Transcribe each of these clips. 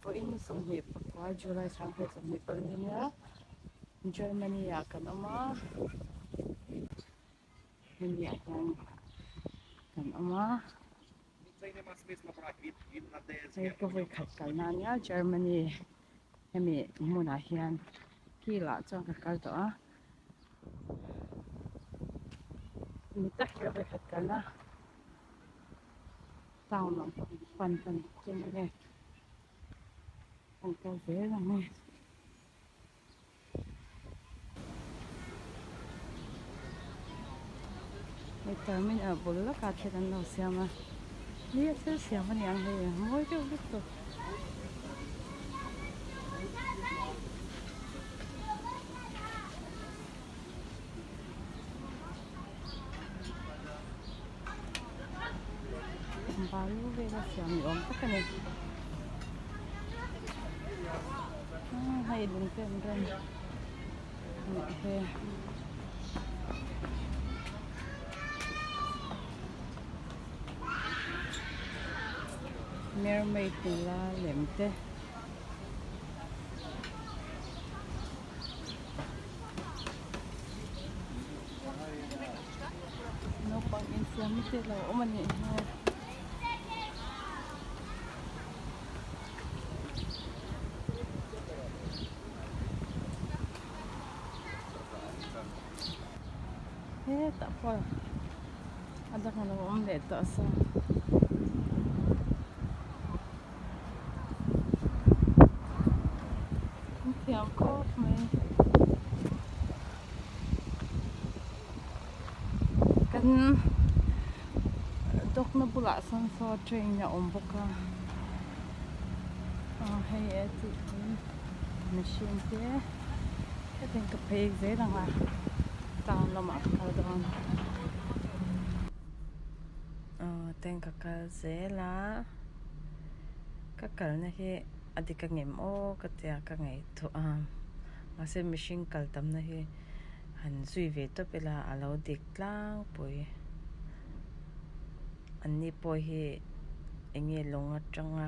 Vawiin 24 July 2024 nia Germany ah kan awm a hemi ah hian kan awm a hei ka vawi khat kalna ania Germany hemi hmunah hian kilah chuan ka kal tawh a mi tak hi ka vawi khat kalna. Town lam pan kan tum a nge kan kal zel ang e. Hei terminal bul lawkah thil an lo siam a ni a thil siam a ni ang hei mawi deuh lutuk. Balu vela siam ni awm tak a ni hei lung te an rem nih hi. Mermaid nula lem te. Naupang insiam te lo awm a nih hmel. Hetah pawh a dang a lo awm leh tawh a saw. An thiam khawp mai kan dawkna bulah sawn saw train a awm bawk a aw hei e tih hi machine te hetiang ka phei zel ang a town lamah ka kal dawn Aw teng ka kal zel a ka kalna hi a dik angem aw ka tia ka ngaihtuah a mahse mihring kal tamna hi han zui ve tawp ila a lo dik tlangpui anni pawh hi eng nge lawng atanga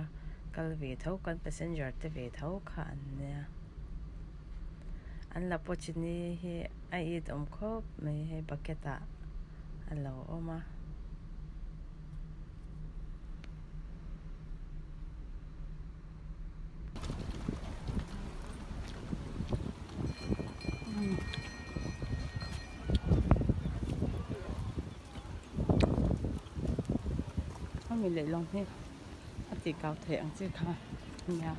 kal ve tho kan passenger te ve tho kha an nia an la pawh chini hi a it awm khawp mai hei bucket ah. a lo awm a. Hemi lehlam hi a tih kau theih ang chi kha a nia.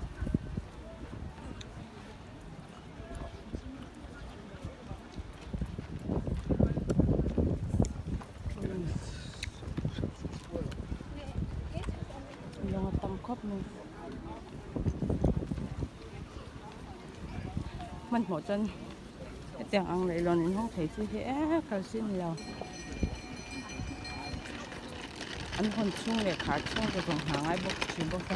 Lawng a tam khawp mai hmanhmawh chuan hetiang ang leihlawn in hawng thei chi hi e kal chi a ni lo an hawn chhung leh khar chhung te zawng hna ngai bawk thin bawk a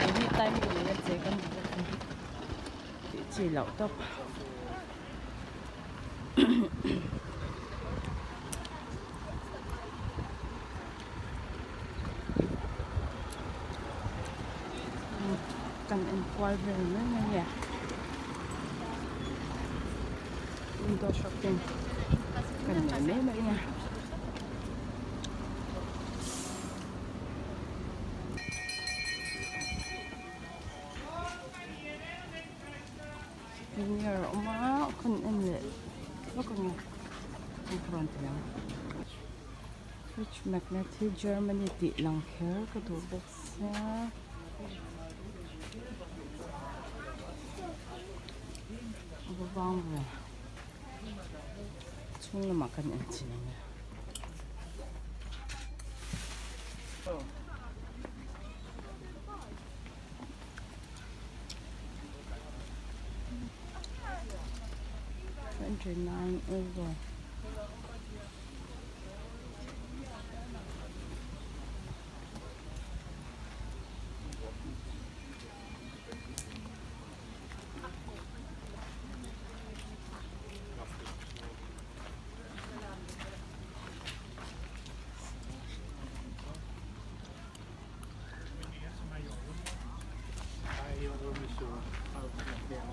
keini timing nena che kan ni bawk a. Tih chi loh tawp. Kan en kual vel mai mai a ni. Window shopping kan nei mai mai a. Mirror a awm a khawn en leh vak ang e an rawn ti ang fridge magnet hi Germany tih lang kher ka duh bawk sia a va vang ve chhung lamah kan en chhin ang e. 29 euro.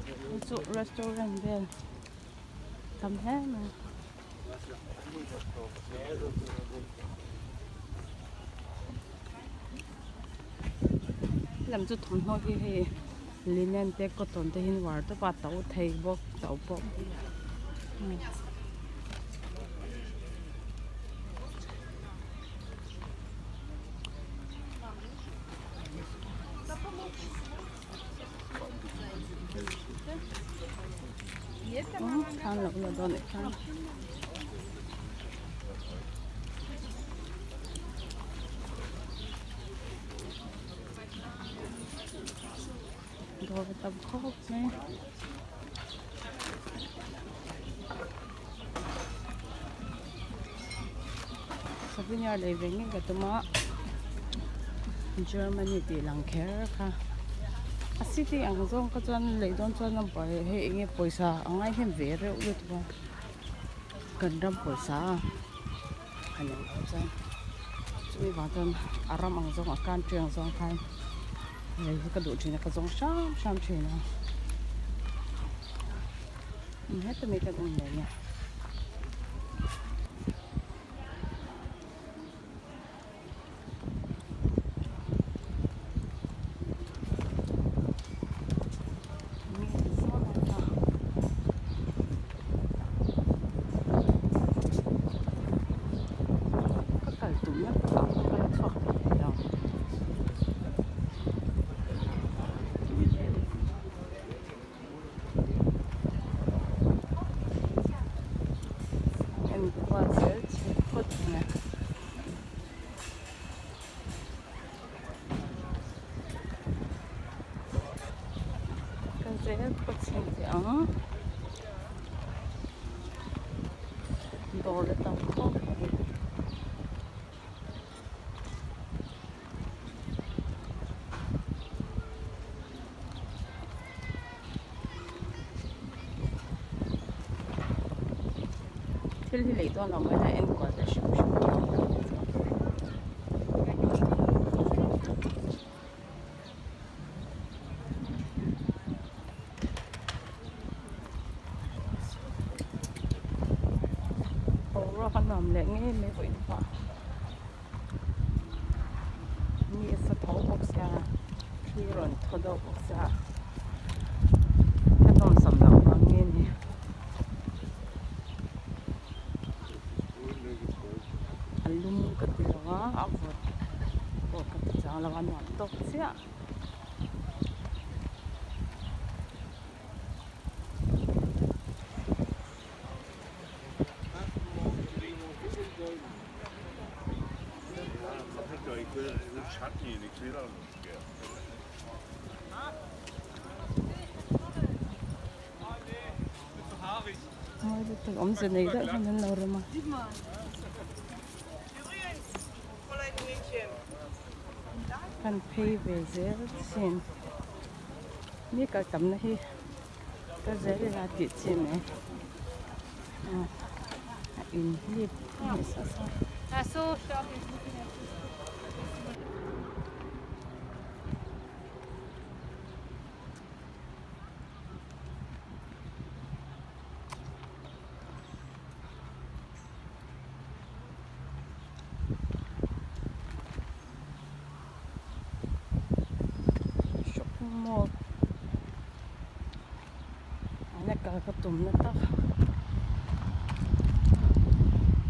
Chu chu restaurant vel tam hle mai. Lam chu thawmhnaw hi hei linen te cotton te hi an uar tawp a to thei bawk to pawh. Khan loh la dawn eh khan. Dawr tam khawp mai. Souvenir lei ve ngei ka tum a Germany tih lang kher kha a city ang zawng kha chuan lei dawn chuan a buai hei eng nge pawisa a ngai hnem ve reuh lutuk a kan ram pawisa a han awm loh chuan chumi vang chuan a ram ang zawng a country ang zawng khan lei hi ka duh thin a ka zawng hram hram thin a heta mi kan awm leh nia. Ka kal tumna takah pawh ka la chhuak thei thei lo. Enkual zel chhit phawt ang e. Ka zel phawt chhin teh ang. Dawr la tam khawp mai. Thil hi lei dawn lo mai la enkual leh hrim hrim a. Boruak a nuam leh ngei mai vawiin pawh mi a sa tho bawk sia thli rawn thaw deuh bawk sia ka nawmsam loh vang nge ni. A lum ka ti lo a a vawt pawh ka ti chang lo a nuam tawk chiah. Mawi lutuk awmze nei deuh hian an lo rem a. Kan phei ve zel chin mi kal tamna hi ka zel ila tih chi mai a in hlip nasa sa. Shopping mall ana kal ka tum na tak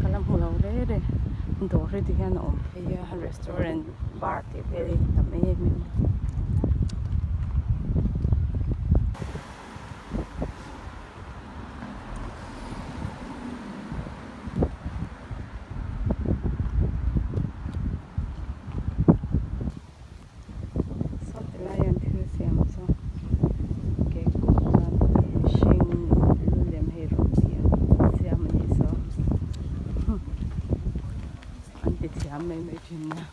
ka la hmu lo reng reng dawr hi ti hian a awm phei a restaurant bar tih vel hi tam em em a. Saw ti lai an thil siam chu cake kawng chuan mihring lu lem hei rawn ti a siam a nih saw an ti thiam mai mai thin a.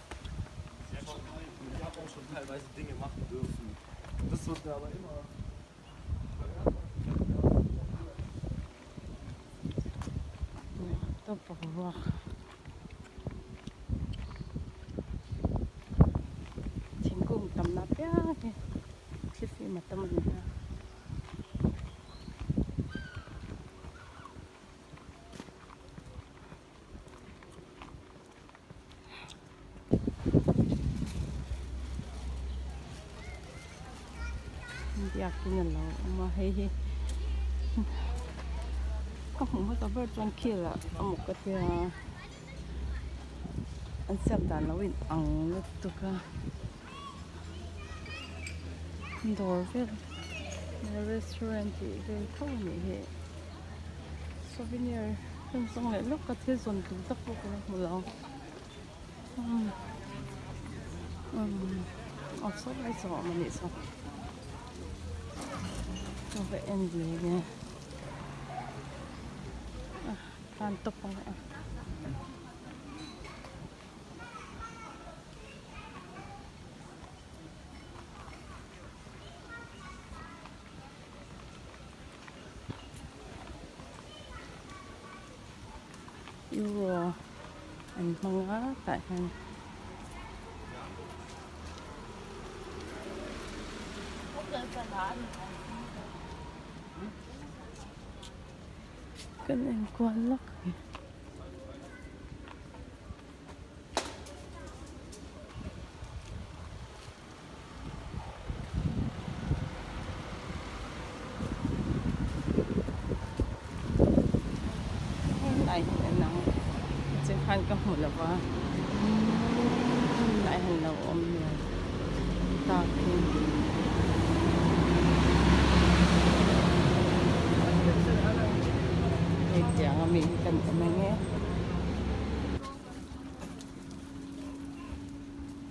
Thingkung tamna piang hi thlifim a tam a ni a. biakin a lo awm a hei hi ka hmuh hmasa ber chuan khel ah a maw ka tia an siam dan lo in ang lutuk a dawr vel restaurant tih vel tho a nih hi souvenir heng zawng leh lawk a thil zawn tur tak pawh ka la hmu lo. Aw saw lai saw a awm a nih saw ka va en ve nge a tlan tawp ang a. Euro an hmang a tah hian kan enkual lawk a ni. Helai hi en ang chu khan ka hmu lo va helai hian lo awm hmel tak hi. Hei tiang ami hi kan en ang e.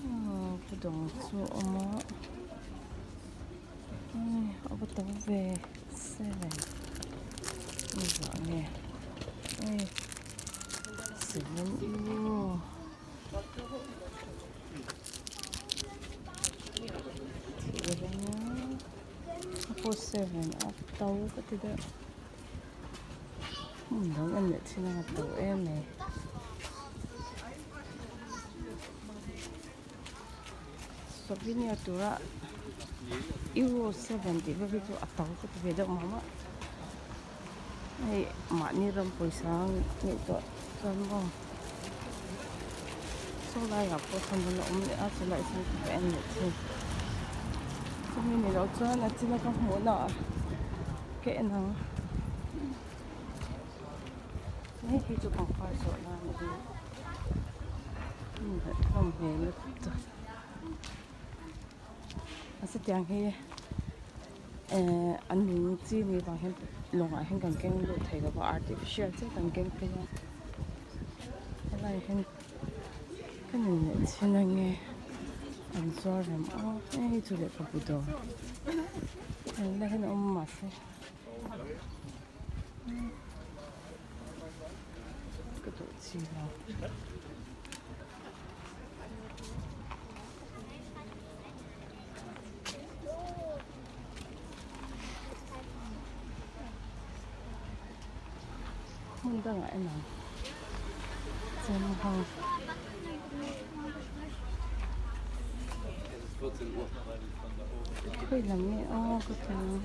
Aw ka dawng chu a awm a ai a va to ve seven engvah nge ai seven euro thih reng a a pawh seven a to ka ti deuh hmun dang en leh thin ang a to em mai. Souvenir tura euro seven tih vel hi chu a to ka ti ve deuh mah mah hei mahni ram pawisa ngaihtuah chuan maw saw laiah pawh sawn rawn awm leh a chulaiah sawn ka en leh thin chumi ni loh chuan a china ka hmuh na ah ka en ang hei hi chu pangpar zawrh na a ni a. Hlawm hmel lutuk a chutiang hi ehh an nung chi ni vang hian lawngah hian kan keng lut thei lo va artificial chiah kan keng phei a helai hian ka inneih chhin ange an zuar rem a hei chu lehkhabu dawr helai hian a awm mahse. Ka duh chi lo. Hmun dangah en ang chem ho. Khawi lam nge aw ka ti ang.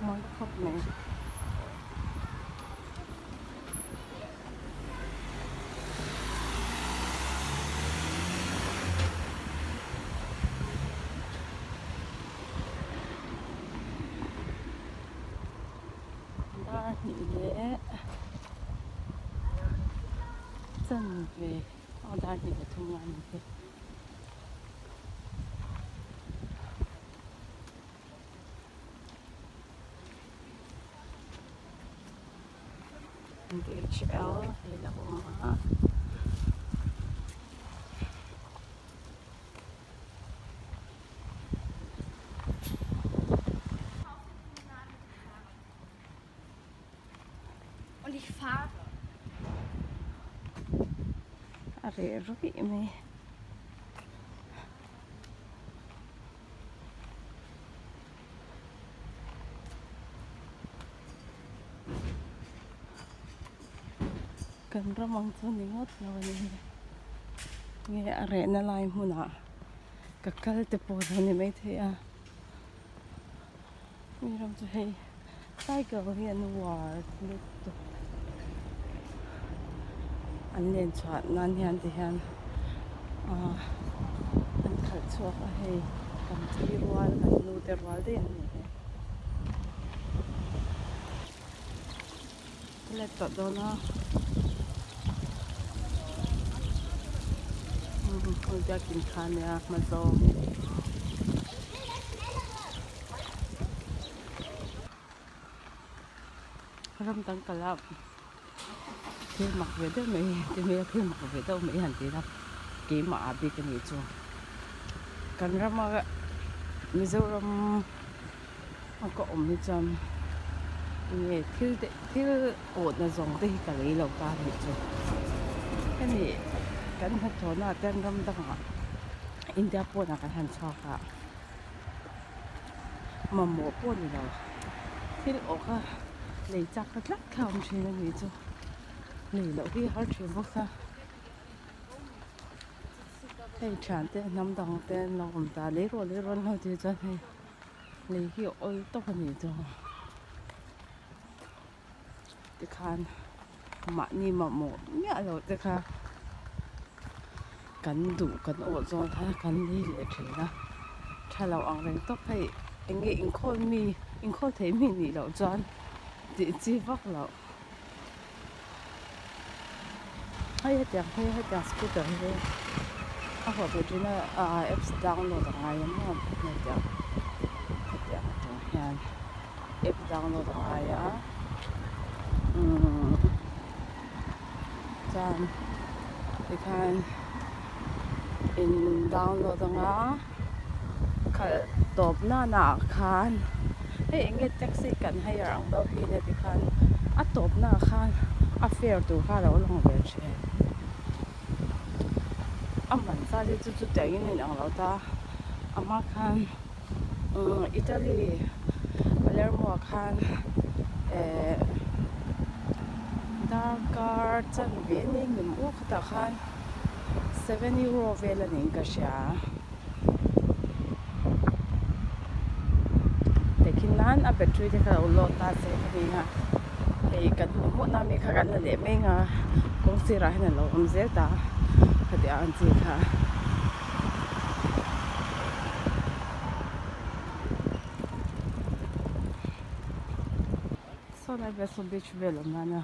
Mawi khawp mai. Dar hnih leh chanve aw dar hnih leh thum lai a ni hi. D_H_L hei lo awm a. A reh ruih mai. Kan ram ang chu ni ngawt lo a ni. Nge a rehna lai hmunah ka kal te pawh a lo ni maithei a. Mi ram chu hei cycle hi an uar lutuk. An len chhuah nan hian ti hian ahh an khalh chhuak a hei kan pi rual kan nu te rual daih an ni hei. Ka let tawh dawn a umm biakin kha ania hma zawng. Ram dang kal a thil mak ve deuh mai ti mai a thil mak ve deuh mai han ti ila keimah ah bik a nih chu kan rama Mizoram a ka awm hi chuan enge thil te thil awhna zawng te hi ka lei lo ta nih chu hemi kan hnathawhna ah te ram dangah India pawnah kan han chhuak a. Mamawh pawh ni lo thil awh kha lei chak ta tlat kha a awm thin a ni chu lei loh hi a har thin bawk a hei thian te hnam dang te an lo awm ta lei rawh lei rawh an lo tih chuan hei lei hi a awl tawp a ni chu tikhan mahni mamawh miah loh te kha kan duh kan awh zawng kha kan lei leh thin a tha lo ang reng tawp hei eng nge inkhawl mi inkhawl thei mi nih loh chuan tih chi vak loh hei hetiang hi hetiang scooter hi a haw theih thin a ah apps download a ngai em em hetiang hetiang atang hian app download a ngai a umm chuan tikhan in download anga khalh tawp nana ah khan hei eng nge taxi kan hire ang deuh hi nia tikhan a tawp na ah khan a fare tur kha a lo lang ve thin a man zat hi chu chutiang in a inang lo ta a hma khan umm Italy Palermo ah khan ehh darkar chanve a ni ngem aw khatah khan. 7 euro vel a niin ka hria tehkhin nan a battery te kha lo load ta se ka ni a hei kan hmuh hmuh na mi kha kan la leh mai ang a kawng sirah hian a lo awm zel ta khatiang ang chi kha. Saw lai vel saw beach vel awm nana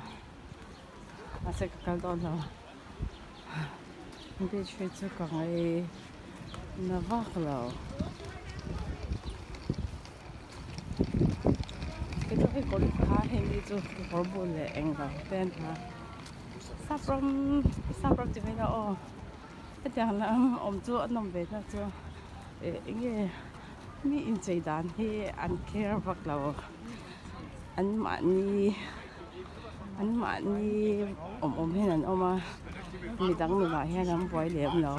mahse ka kal dawn lo. Beach hi chu ka ngai na vak lo kei chu hei kawr kha hei mi chu kekawr bul leh eng lo te an ha sap ram sap ram ti mai ila aw hetiang lam awm chu a nawm ve na chu eh eng nge mi inchei dan hi an care vak lo an mahni. An mahni awm awm hian an awm a midang nunah hian an buai lem lo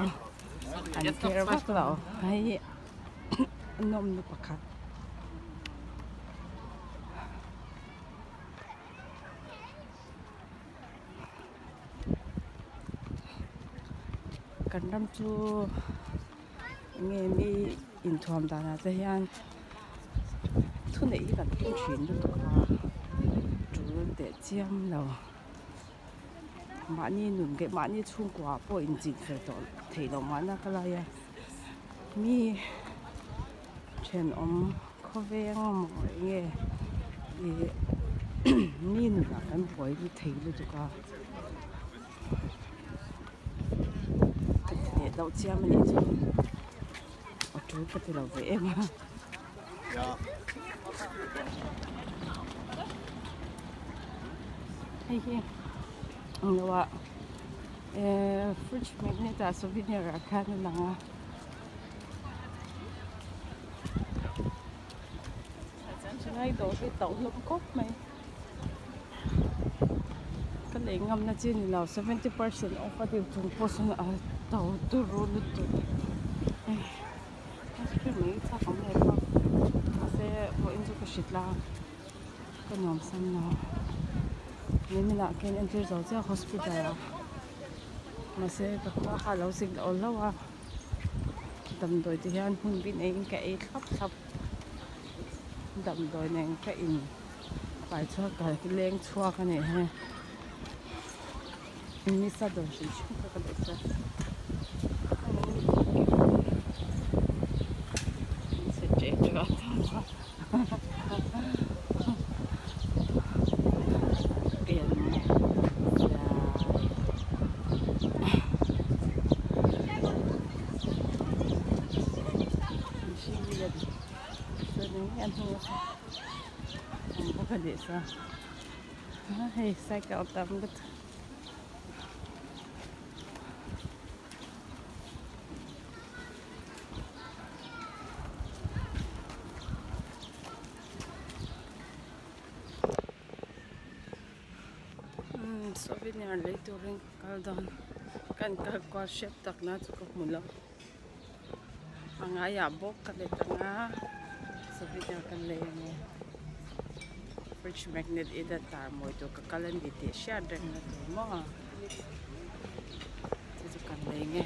an care vak lo hei a nawmna pakhat. Kan ram chu enge mi inthuam danah te hian thuneih hi kan tum thin lutuk a tul teh chiam lo mahni nun leh mahni chhungkua pawh inchhin fel tawh theih loh mahna ka lai a mi thenawm khawveng maw eng nge ih mi nunah kan buai thei lutuk a. Ka ti leh deuh chiam a nih chu a tul ka ti lo ve em a. Hei hi ang lo ah eh fridge magnet ah souvenir ah khan a lang a. Chulai dawr hi tauh hlawm khawp mai. Ka lei ngamna chi ni lo 70% off a deuh chung pawh sawn a to turu lutuk hei ice cream mai chak awm leh bawk mahse vawiin chu ka hrit la ka nuam sam lo. Niminah khian entir zo chiah hospital ah mahse ka khua kha a lo sik loh hlauh a damdawi te hian hun bi neiin ka ei thlap thlap damdawi nen ka in fai chhuak ka leng chhuak a nih hi nisa dawr hrim hrim kha ka duh che Hei cycle tam lutuk. Umm souvenir lei turin ka kal dawn kan kal kual hrep tak na chu ka hmu lo a ngaiah bawk ka let ang a souvenir kan lei ang e fridge magnet ila tar mawi tur ka kal a ni tih hriat reng na tur maw chu chu kan lei nge.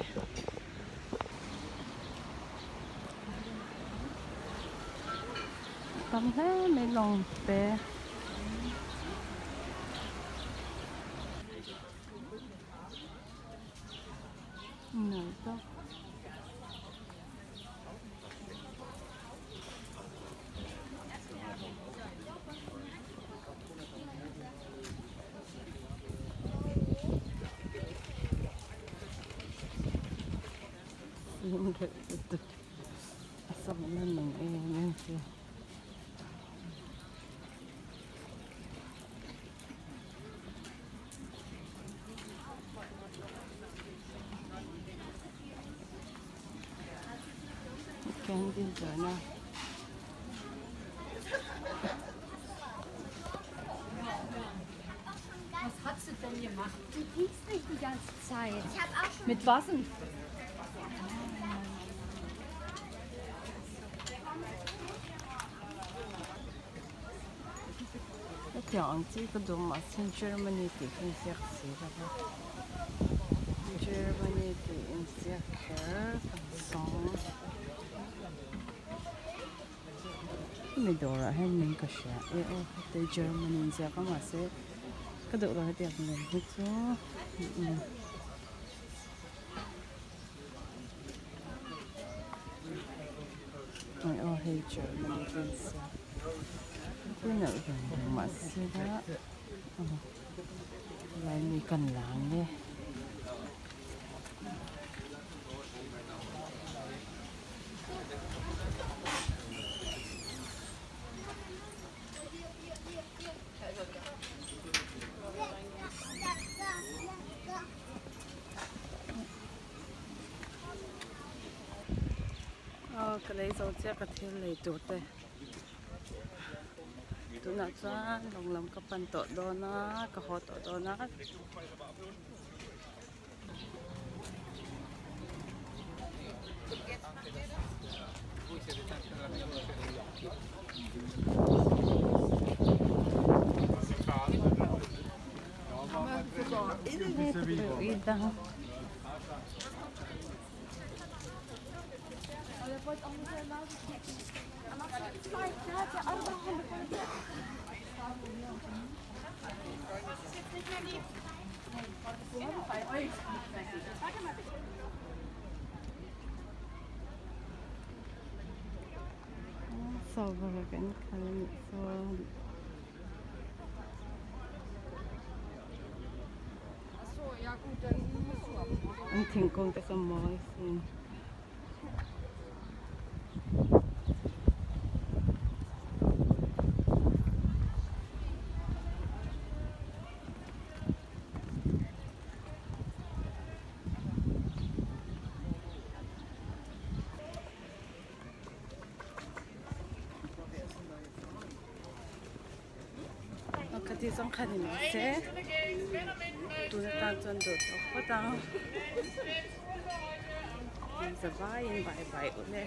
Tam hle mai lawng te. Nalh tak. A sawmna nung em em chu. Candy zawrhna. Hetiang ang chi ka duh mahse Germany tih kha inziak si lo va Germany tih inziak kher kan sawng hemi dawrah hian min ka hria e aw heti Germany inziak a mahse ka duh lo hetiang lem hi chu. Aw hei Germany te an siam pui nalh reng reng mahse la helai mi kan la ang e. Aw ka lei zo chiah ka thil lei tur te tunah chuan lawng lam ka pan tawh dawn a ka haw tawh dawn a. Saw kan kal a nih chuan. An thingkung te kha mawi sin. Khati zawng kha ni mai se tun atan chuan dawr tawh phawt ang. Zavaiin bye bye ule.